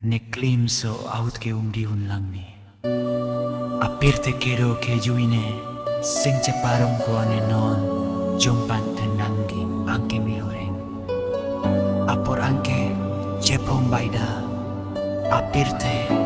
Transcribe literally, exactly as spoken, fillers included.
Ne klimso ahut ke umdi unlang ne. Apirthe kedo kejui ne sing cheparong ko ne non jongpan thenang ke angke miloreng. Apor angke chephong baida apirthe